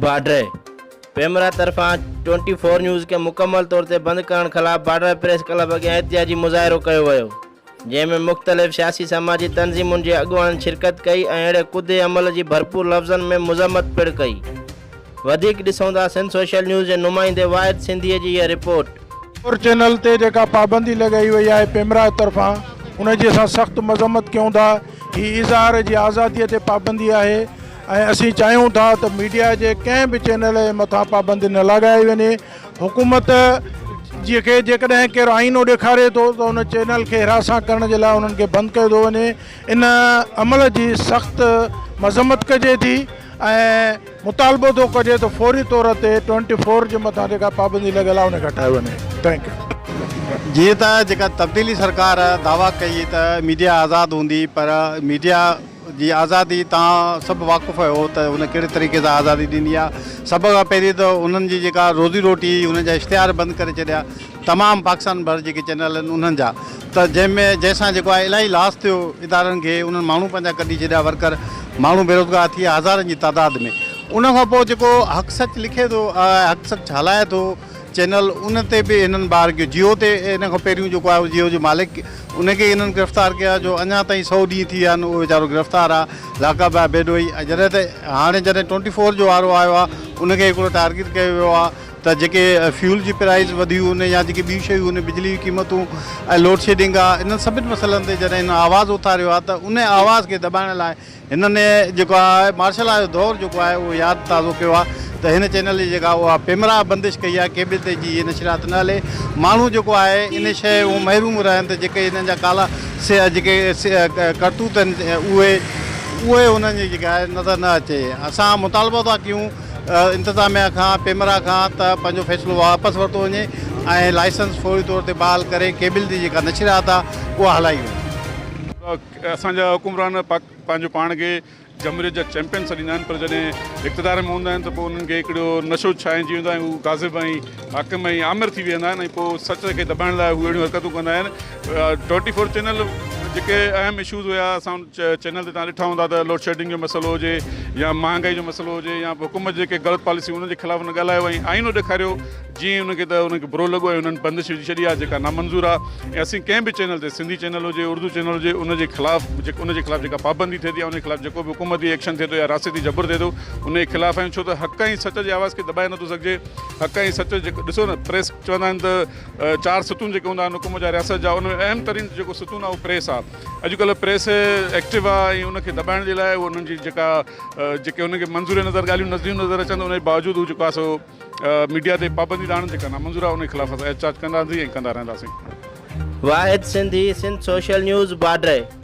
Border, PEMRA طرفان twenty four news کي مڪمل طور تي بند ڪرڻ خلاف بارڊر پريس ڪلب اڳيان احتجاجي مظاهرو ڪيو ويو، جنهن ۾ مختلف سياسي سماجي تنظيمن جي اڳواڻن شرڪت ڪئي ۽ اهڙي ڪڌي عمل جي ڀرپور لفظن ۾ مذمت پڻ ڪئي. وڌيڪ ڏسون ٿا سنڌ سوشل نيوز جي نمائندي واحد سنڌيء جي هيء رپورٽ. فور چينل تي جيڪا پابندي لڳائي وئي آهي پيمرا طرفان ان جي اسان سخت مذمت ڪيون ٿا هي اظهار جي آزادي تي پابندي آهي ۽ اسين چاهيون ٿا ته ميڊيا جي ڪنهن به چينل جي مٿان پابندي نه لڳائي وڃي حڪومت جي کي جيڪڏهن ڪير آئينو ڏيکاري ٿو ته ان چينل کي هراسان ڪرڻ جي لاء انهن کي بند ڪيو ٿو وڃي ان عمل جي سخت مذمت ڪجي ٿي ۽ مطالبو ٿو ڪجي ته فوري طور تي ٽوئنٽي فور جي مٿان جيڪا پابندي لڳل آهي ان کي هٽايو وڃي thank you. جيئن ته جيڪا تبديلي سرڪار دعويٰ ڪئي ته ميڊيا آزاد هوندي پر ميڊيا جي آزادي توهان سڀ واقف آهيو ته هن ڪهڙي طريقي سان آزادي ڏني آهي سڀ کان پهرين ته انهن جي جيڪا روزي روٽي هئي انهن جا اشتهار بند ڪري ڇڏيا تمام پاڪستان ڀر جيڪي چينل آهن انهن جا ته جنهن ۾ جنهن سان جيڪو آهي الاهي لاس ٿيو ادارن کي انهن ماڻهو پنهنجا ڪڍي ڇڏيا ورڪر ماڻهو بيروزگار ٿي ويا هزارن جي تعداد ۾ ان کان پوء جيڪو حق سچ لکي ٿو حق سچ هلائي ٿو چينل ان تي به هنن بار ڪيو جيو تي ان کان پهريون جيڪو آهي جيو جو مالڪ ان کي هنن گرفتار ڪيو آهي جو اڃا تائين سو ڏينهن ٿي ويا آهن اهو ويچارو گرفتار آهي لاڪپ آهي بيڏوهي ۽ جڏهن ته هاڻي جڏهن ٽوئنٽي فور جو وارو آيو آهي ان کي هڪڙو ٽارگيٽ ڪيو ويو آهي ته جيڪي فيول جي پرائز وڌيون آهن يا جيڪي ٻيون شيون آهن بجلي جون قيمتون ۽ لوڊشيڊنگ آهي انهن سڀني مسئلن تي جڏهن هن آواز اٿاريو آهي ته ان آواز کي دٻائڻ لاء هنن جيڪو آهي مارشل لا جو دور جيڪو آهي اهو ياد تازو ڪيو آهي ته هن چينل جي جيڪا اها پيمرا بندش ڪئي آهي ڪيبل تي جي هي نشريات نه هلي ماڻهو جيڪو آهي ان شيء اهو محروم رهن ته جيڪي هنن جا ڪالا سي جيڪي ڪرتوت آهن اهي اهي هنن جي جيڪا آهي نظر نه اچي اسان مطالبو ٿا ڪيون انتظاميا کان پيمرا کان ته پنهنجو فيصلو واپس ورتو وڃي ۽ لائسنس فوري طور تي بحال ڪري ڪيبل جي جيڪا نشريات آهي اها هلائي وڃي. اسان جا حڪمران پنهنجو پاڻ کي جمهوريت جا چيمپيئن سڏيندا آهن پر جڏهن اقتدار ۾ هوندا آهن ته پوء انهن کي هڪڙو نشو ڇانئجي ويندو آهي ۽ هو غاضب ۽ حاڪم ۽ آمر ٿي ويندا آهن ۽ پوء سچ کي دٻائڻ لاء هو اهڙيون حرڪتون ڪندا آهن. ٽوئنٽي فور چينل جيڪي اهم اشوز هيا اسان ان چينل تي تان ڏٺا هوندا ته لوڊشيڊنگ جو مسئلو هجي يا مهانگائي جو مسئلو هجي يا حڪومت جي جيڪي غلط پاليسيون انهن جي خلاف هن ڳالهايو ۽ آئينو ڏيکاريو جيئن انهن کي ته انهن کي برو لڳو ۽ انهن بندش وجهي ڇڏي آهي جيڪا نامنظور آهي ۽ اسين ڪنهن به چينل تي سنڌي چينل هجي اردو چينل هجي ان جي خلاف ان جي خلاف جيڪا پابندي ٿئي ٿي يا ان جي خلاف جيڪو به حڪومتي ايڪشن ٿئي ٿو يا راستي جبر ٿئي ٿو ان جي خلاف آهيون ڇو ته حق ۽ سچ جي آواز کي دٻائي نٿو سگهجي حق ۽ سچ جيڪو ڏسو نه پريس چوندا آهن ته چار ستون جيڪي هوندا آهن حڪم جا رياست جا ان ۾ اهم ترين جيڪو ستون آهي اهو پريس آهي اڄڪلهه پريس ايڪٽو آهي ۽ ان کي دٻائڻ جي لاء انهن جي جيڪا جيڪي انهن کي منظور نظر ڳالهيون نظريون نظر اچن ان جي باوجود هو جيڪو آهي سو ميڊيا تي پابندي ٿا آڻن جيڪا نامنظور آهي ان خلاف اسان احتجاج ڪنداسين ۽ ڪندا رهنداسين. واحد سنڌي، سنڌ سوشل نيوز، باڊهه.